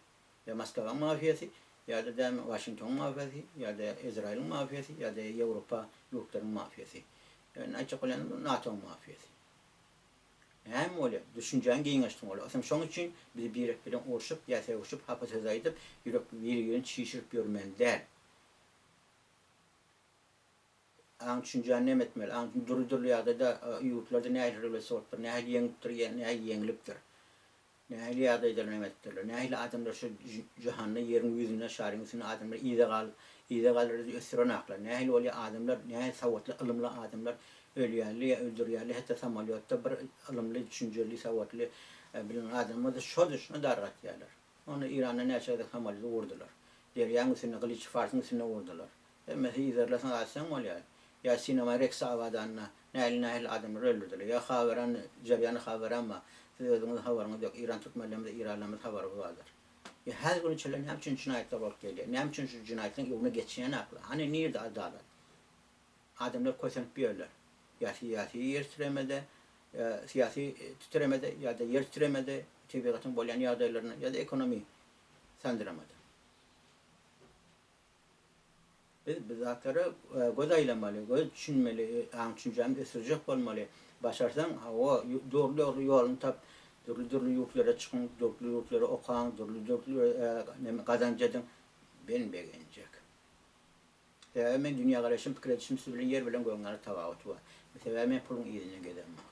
Ýa Moskwaň mafiýasy, ýa-da dämi Waşingtonyň mafiýasy, ýa-da Izraýylyň mafiýasy, ýa-da Ýewropa ýurtlaryň mafiýasy. Ýöne aýtjak bolýanym NATO-nyň mafiýasy. Näme bolýar? Düşünjäň giňeşsin bolýar. Osam şoň üçin biz birek bilen urşup ýa sögüşip hapa söz aýdyp ýürek biri-birini çişirip ýörmeli däl. Aň düşünjäni neme etmeli? Aň dürli-dürli ýagdaýda ýurtlarda nähili rewolýusiýa bolupdyr, nähili ýeňipdir ýa nähili ýeňlipdir. Nähili ýagdaýda näme edipdirler? Nähili adamlar şu jahanda ýeriň ýüzünde şaryň üstünde adamlar yza gal yza galdyryjy ösdürenaklar? Nähili bolýar adamlar nähili sowatly ylymly adamlar ölýärler ýa öldürýärler hetda samolýotda bir ylymly düşünjeli sowatly bilen adam bolsa şo şuna dargatýarlar. Ony Iranda näçe gezek samolýoty urdular. Derýaň üstünde Gylyç Farsyň üstünde urdular. Hemmesi yzarlasaň atsaň bolýar. Ýa Sinema Rex Abadanda nähili nähili adamlary öldürdiler. Ýa Haweran Jerýany Haweran bar. Siz özüňiz habaryňyz ýok. Iran türkmenlerimiz Iranlarymyz habary bardyr. Ýa häzir güne çenli näme üçin jenaýatlar bolup gelýär? Näme üçin şu jenaýatlaryň öňüne geçýänaklar? Hany nirde adalat? Adamlar kösenip ýörler. Ýa syýasy ýer titremede, ýa syýasy titremede ýa-da ýer titremede, tebigatyň bolýan ýagdaýlarynda ýa-da ekonomi sandyramada. Biz bu zatlara göz aýlamaly, göz düşünmeli, aň-düşünjämizi ösdürjek bolmaly. Başarsaň, hawa, dogry-dogry ýoluny tap, dürli-dürli ýurtlara çykyň, dürli ýurtlara okaň, dürli-dürli gazanç ediň. Men begenjek. Sebäbi men dünýägaraýşym, pikir edişim siz bilen ýer bilen gögüň ýaly tapawuty bar. Sebäbi men puluň yzyndan gezemok.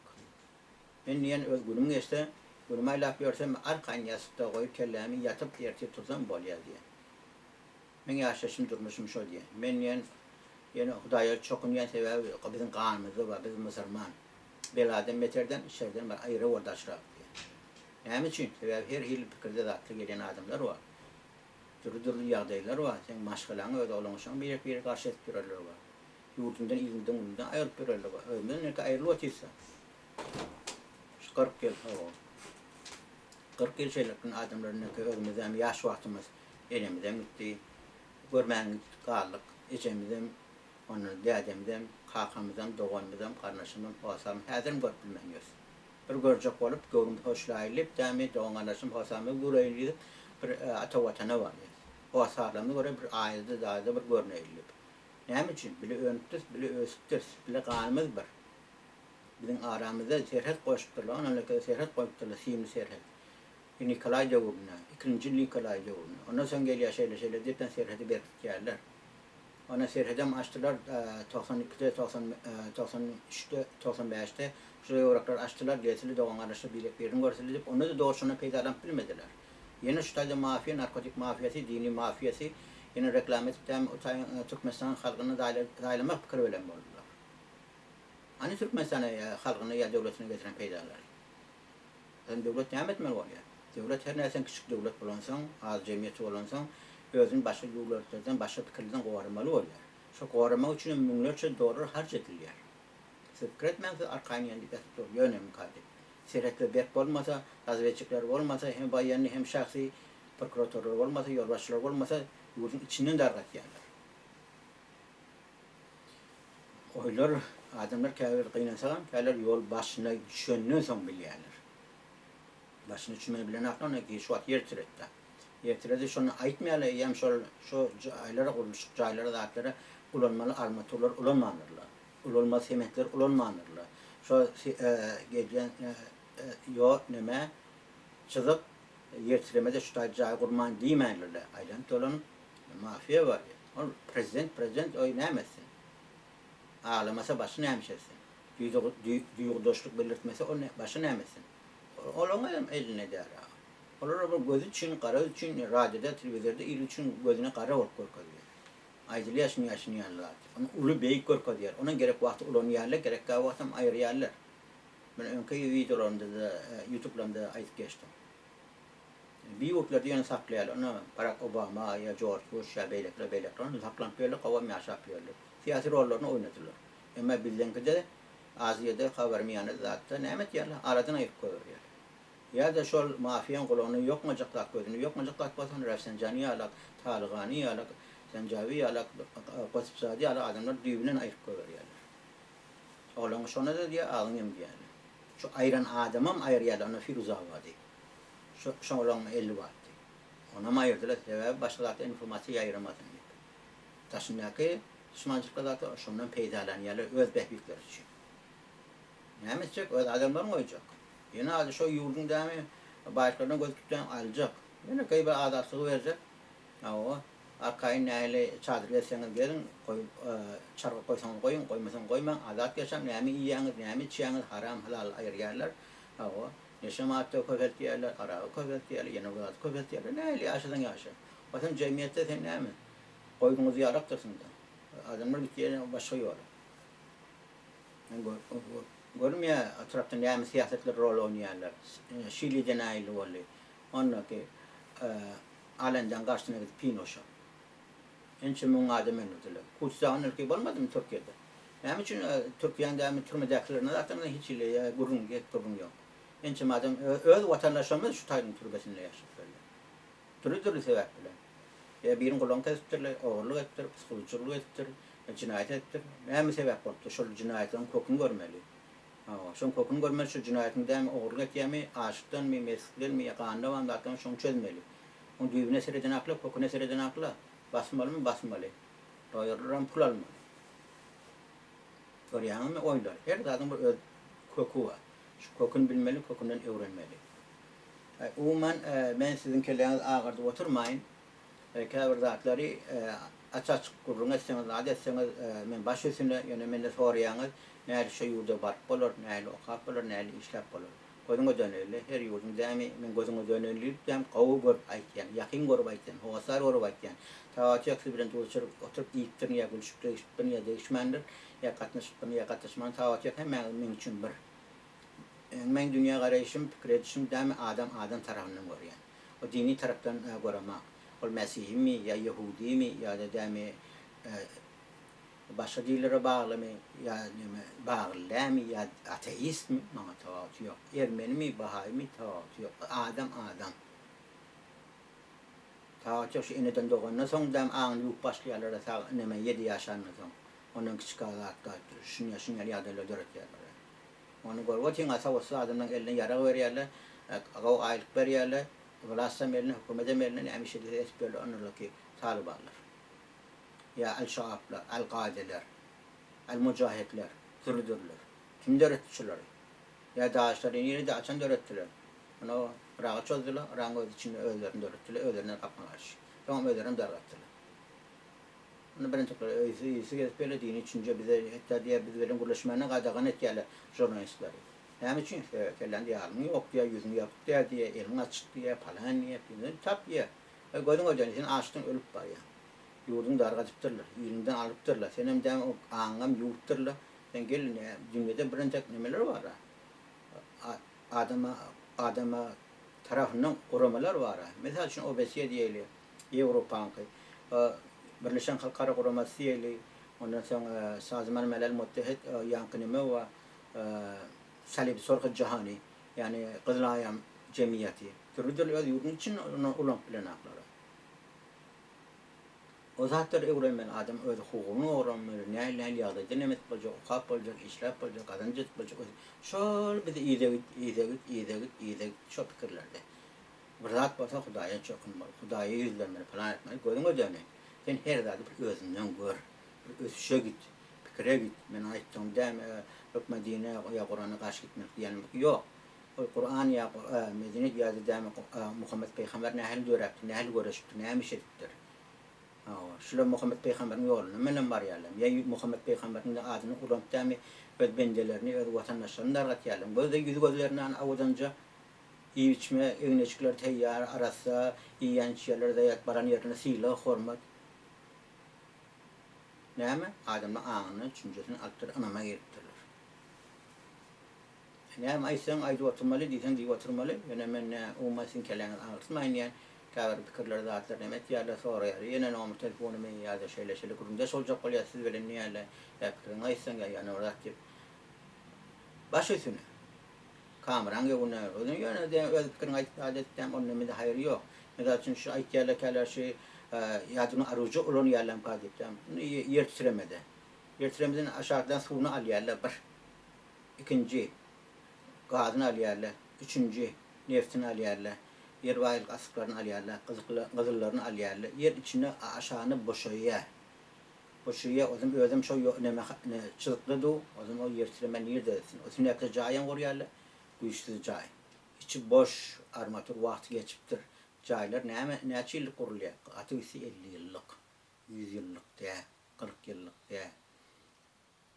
Men diýen öz günüm geçse, günümi aýlap ýörsem, arkaýyn ýassykda goýup kellämi ýatyp ertir tursam bolýar diýen. Meň ýaşaýşym durmuşym şo diýen. Men diýen ýene Hudaýa çokunýan sebäbi biziň ganymyzda bar biz musulman. Beladan beterden şerden bir aýra bol daşrak diýen. Näme üçin? Sebäbi her hili pikirde zatda gelýän adamlar bar. Dürli dürli ýagdaýlar bar. Seň maşgalaň öz oglan uşagyň birek biri garşy edip ýörenler bar. Ýurduňdan iliňden günüňden aýrylyp ýörenler bar. Özümizem belki aýrylyp otyrys-a. Şu 40 ýyl hawa. 40 ýyl şeýlelikden adamlar indiki özümizem ýaş wagtymyz enemizem gitdi. Görmän gitdik galdyk. Ejemizem, ondan dädemizem, kakamyzam, doganymyzam, garyndaşymam, hossarym häzirem görüp bilmän ýörüs. Bir görjek bolup, göwnüm hoşlaýyn diýip, dämi, dogan-garyndaşym, hossarymyzy göreýin diýip, bir ata Watana barýas. Hossarlarymyzy göreýin, bir aýda-daýda bir görneýin diýip. Näme üçin? Bile önüpdiris, bile ösüpdiris, bile ganymyz bir. Biziň aramyzda serhet goşupdyrlar, ondan serhet goýupdyrlar, simli serhet. Nikolaý döwründe, ikinji Nikolaý döwründe. Ondan soň gelýär şeýle-şeýle diýip, serhedi berkitýärler. Ondan serhedem açdylar, 92-de, 93-de, 95-de şu ýewraklary açdylar, gelseli dogan-garyndaşlar birek-birini görseli diýip, onda-da dogry şondan peýdalanyp bilmediler. Ýene şu taýda mafiýa, narkotik mafiýasy, dini mafiýasy ýene reklama edip dämi o taýyň Türkmenistanyň halkyny zaýalamak pikiri bilen boldular. Hany Türkmenistana ýa halkyna ýa döwletine getiren peýdalary? Sen döwlet näme etmeli bolýar? Döwlet her näçe kiçik döwlet bolansoň, az jemgyýeti bolansoň, özüni başga döwletlerden, başga pikirlerden goramaly bolýar. Şo goramak üçinem müňlerçe dollar harç edilýär. Siz pikir etmäň siz arkaýyn ýendik ýatyp dur ýönemika diýip. Serhetler berk bolmasa, razwedçikler bolmasa, hem woýennyý hem şahsy prokuratorlar bolmasa, ýolbaşçylar bolmasa ýurduň içinden dargatýarlar. Oýlar adamlar käbir gynansagam käler ýol başyna düşenden soň bilýärler. Başyna düşmeni bilenaklar ony ki şu wagt ýer tiretdä. Ýer tiredi şony aýtmaýarlar eýýäm şol şo jaýlara gurluşyk jaýlara zatlara ulanmaly armaturlar ulanmandyrlar. Ulanmaly sementler ulanmandyrlar. Şo gelýän ýo neme çyzyk ýer tiremede şu taýda jaý gurman diýmändirler. Aýlanyp dolanyp mafiýa bar. Ol prezident prezident oý näme etsin. Aglamasa başy näme etsin. Duýgudaşlyk bildirtmese ol başy näme etsin. Olaň hem elinde däl aga. Olara bir gözi üçin gara üçin radioda telewizorda il üçin gözüne gara bolup görkezýär. Aýdylýar şunýa şunýa ýaly zat. Ony uly beýik görkezýär. Onam gerek wagty ulanýarlar gerek däl wagtam aýyrýarlar. Men öňki wideolarymda-da ýutublarymda aýdyp geçdim. Bir ýurtlarda ýöne saklaýarlar. Ony Barak Obama ýa Jorj Buş ýa beýlekiler beýlekiler ony saklanyp ýörler gowam ýaşap ýörler. Syýasy rollaryny oýnadylar. Emma bizdeňkide Aziýada habarym ýany zatda näme etýärler? Aradan aýryp goýberýärler. Ýa-da şol mafiýaň gulagyna ýokmajak zat gözüne ýokmajak zat bolsa ony Rafsanjani ýalak, Talygany ýalak, Sanjawi ýalak, Gotbzade ýaly adamlar düýbünden aýryp goýberýärler. Oglaňy şona-da diýýär, agzyňy hem diýýärler. Şu aýran adamam aýyrýarlar ony Firuzabady. Şo şolaň eli bardy. Onam aýyrdylar, sebäbi başga zatda informasiýa ýaýramasyn diýip. Daşyndaky duşmançylykly zatlar şondan peýdalanýarlar öz bähbitleri üçin. Näme etjek? Öz adamlaryny goýjak. Ýene ady şo ýurduň dämi baýlyklaryna göz tutýan aljak. Ýönekeý bir azatlygy berjek. Hawa, arkaýyn nähili çadyr gezseňiz geziň, goý çarga goýsaňyz goýuň, goýmasaňyz goýmaň, azat ýaşaň, näme iýýäňiz, näme içýäňiz, haram, halal aýyrýarlar. Hawa, neşe madda köpeltýärler, aragy köpeltýärler, ýene bir zady köpeltýärler. Nähili ýaşasaň ýaşa. O sen jemgyýetde sen näme? Goýduňyz ýalakdyrsyň-da. Adamlar gitýär başga ýola. Men görmeýär etrapda näme syýasatlar rol oýnaýarlar. Şilide nähili boldy? Ondaky Alendaň garşysyna gidip Pinoşa. Ençe müň adam öldürdiler. Kutsdagyň ilki bolmadymy Türkiýede? Näme üçin Türkiýäň dämi türmedäkilerine zatlaryna hiç hili gürrüň gep gürrüň ýok. Ençeme adam öz watandaşlarymyz şu taýyň türmesinde ýaşap ýörler. Dürli-dürli sebäp bilen. Ýa biriň gulagyny kesipdirler, ogurlyk edipdir, psihologiçilik edipdir, jenaýat edipdir. Näme sebäp bolupdyr? Şol jenaýatlaryň köküni görmeli. Hawa, şoň köküni görmeli, şu jenaýatyň dämi ogurlyk etýärmi, açlykdanmy, meslikdenmi ýa ganda barmy zatlaryň şony çözmeli. Oň düýbüne seredenakla, köküne seredenakla, basmalymy, basmaly. Doýurlaram pul almaly. Görýäňizmi oýunlary? Her zadyň bir öz köki bar. Şu köküni bilmeli, kökünden öwrenmeli. Umuman, men siziň kelläňizi agyrdyp oturmaýyn. Käbir zatlary aç-açyk gürrüň etseňiz, zat etseňiz, men baş üstüne, ýöne menden soraýaňyz, nähili şo ýurda baryp bolar, nähili okap bolar, nähili işläp bolar. Gözüňe döneli, her ýurduň dämi, men gözüňe döneli diýip, gowy görüp aýtýan, ýakyn görüp aýtýan, hossar görüp aýtýan. Tagat ýok, siz bilen duşuryp oturyp iýipdirin ýa gülşüp degişipdirin ýa degişmändir, ýa gatnaşypdyryn ýa gatnaşman, tagat ýok, hemmäňiz meň üçin bir. Meň dünýä garaýşym, pikir edişim dämi adam adam tarapyndan görýän. O dini tarapdan göremak. Ol mesihimi ýa ýehudimi ýa-da dämi başga dinlere baglymy ýa neme bagly dämi ýa ateistmi maňa tapawuty ýok. Ermenimi, bahaýymy tapawuty ýok. Adam adam. Tapawuty ýok şu eneden dogandan soň dämi aňyny ýuwup başlaýarlar sag neme ýedi ýaşandan soň. Ondan kiçik zatda şunýa şunýaly ýagdaýlar döretýärler. Ony görüp otyň, sowatsyz adamlaryň eline ýarag berýärler, gowy aýlyk berýärler, wlastam eline, hökümetem eline, näme iş edilse edip ýörler, onlardaky talybanlar, ýa al-şaablar, al-kaideler, al-mujahidler, dürli-dürlüler. Kim döretdi şulary? Ýa daişleri nirede, haçan döretdiler? Ony Yraga çozdular, Yragyň öz içinde özlerini döretdiler, özlerine gapma-garşy. Soňam özlerinem dargatdylar. Onda birinjikler öýsi ýüsi gezip ýörler, dini düşünje bize hetda diýýär, biz bilen gürleşmäne gadagan etýärler žurnalistleri. Näme üçin? Sebäbi kelläňde ýaglygyň ýok diýýär, ýüzüň ýapyk diýýär diýýär, eliň açyk diýýär, palan diýýär, diýýär, tap diýýär. Eý gözüň ödeni, sen açdan ölüp barýaň. Ýurduňy dargadypdyrlar, iliňden alypdyrlar, senem däm aňyňam ýuwupdyrlar. Sen gel indi, dünýede birintek nemeler bar-a? Adama adama tarapyndan guramalar bar-a. Mysal üçin OBSE diýeli, Ýewropaňky, Birleşen Halkara Guramasy diýeli, ondan soň Sazman Melel Muttehid ýaňky neme bar, Salib Sorhy Jahany, ýagny Gyzyl Aýam jemgyýeti. Dürli-dürli öz ýurduň içinde ony ulanyp bilenoklar. O zatlary öwrenmeli adam öz hukugyny öwrenmeli, nähili-nähili ýagdaýda neme edip boljak, okap boljak, işläp boljak, gazanç edip boljak, şol bizi yza git, yza git, yza git, yza git şo pikirlerde. Bir zat bolsa Hudaýa çokunmaly, Hudaýa ýüzlenmeli, pylan etmeli, gözüňe döneýin. Sen her zady bir özünden gör, bir ösüşe git, pikire git. Meniň aýtdygym dämi, hökman dine ýa Kurana garşy gitmek diýýänim ýok. Ol Kuran ýa medeniýet ýa-da dämi Muhammet pygamber nähili döräpdir, nähili göreşipdir, näme iş edipdir. Hawa, şular Muhammet pygamberiň ýolundan bilen barýarlarmy ýa Muhammet pygamberiň adyny ulanyp dämi öz bendelerini, öz watandaşlaryny dargatýarlarmy? Gözde ýüz-gözlerinden awadanja Iýip-içme, egin-eşikleri taýýar, arassa, iýýän-içýänleri zaýat, baran ýerinde sylag, hormat. Näme? Adamlaryň aňyny, düşünjesini alypdyr, ynama giripdirler. Näme aýtsaň aýdyp oturmaly, diýseň diýip oturmaly. Ýöne men nä, umuman siziň kelläňizi agyrtmaýyn diýýän. Käbir pikirleri, zatlar näme etýärler, soraýar. Ýene nomer telefonymy ýa-da şeýle-şeýle gürrüňdeş boljak bolýar siz bilen diýýärler. Ýa pikiriňi aýtsaň ýa ýene bir zat diýip. Baş üstüne. Kameraň öňünde özüň ýöne de öz pikiriňi aýdyp zat etseň onda mende haýry ýok. Mysal üçin şu aýtýarlarkäler şu ýadrony oružýa ulanýarlarmyka diýipdem. Indi ýer titremede. Ýer titremeden aşakdan suwuny alýarlar bir. Ikinji gazyny alýarlar. Üçünji neftini alýarlar. Ýer baýlyk asyklaryny alýarlar. Gyzyllaryny alýarlar. Ýer içinde aşagyna boşaýar. Boşaýar. Ozem özem şo neme çyzykda du. Ozem o ýer titreme nirde etsin. Üstündäki jaýam gurýarlar. Güýçsüz jaý. Içi boş, armatur wagty geçipdir. Jaýlar näme näçe ýyllyk gurulýar? Gaty gitse 50 ýyllyk. 100 ýyllyk dä, 40 ýyllyk dä.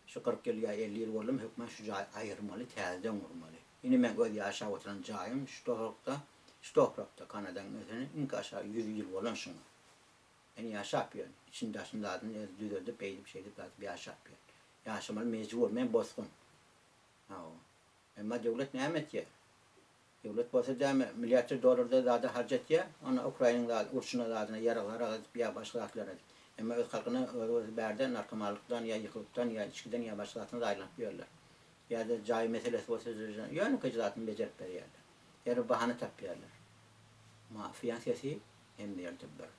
Şu 40 ýyl ýa 50 ýyl boldumy hökman şu jaýy aýyrmaly, täzeden gurmaly. Indi meň öz ýaşap oturan jaýym şu toprakda, şu toprakda Kanadaň özüne iňki aşagy 100 ýyl bolan şuňa. Men ýaşap ýörün. Içini daşyny zadyny özi düzeldip beýdip şeýdip zadyp ýaşap ýörün. Ýaşamaly mejbur. Men bosgun. Hawa. Emma döwlet näme etýär? Döwlet bolsa däme milliardça dollarda zada harç etýär. Onda Ukrainiň zady urşuna zadyna ýarag zarag edip ýa başga zatlar edip. Emma öz halkyna özi bolsa bärde narkomanlykdan ýa ýykylykdan ýa içgiden ýa başga zatdan zaýalanyp ýörler. Ýa-da jaý meselesi bolsa ýönekeý zadyny bejerip berýärler. Ýa-da bahana tapýarlar. Mafiýaň sesi hemme ýerde bir.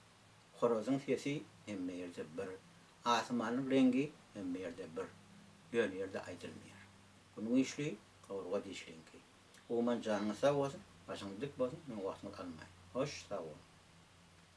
Horazyň sesi hemme ýerde bir. Asmanyň reňgi hemme ýerde bir. Ýöne ýerde aýdylmaýar. Gün güýçli, gowurga dişliňki. Umuman janyňyz sag bolsun, başyňyz dik bolsun, meň wagtyňyzy almaýyn. Hoş, sag boluň.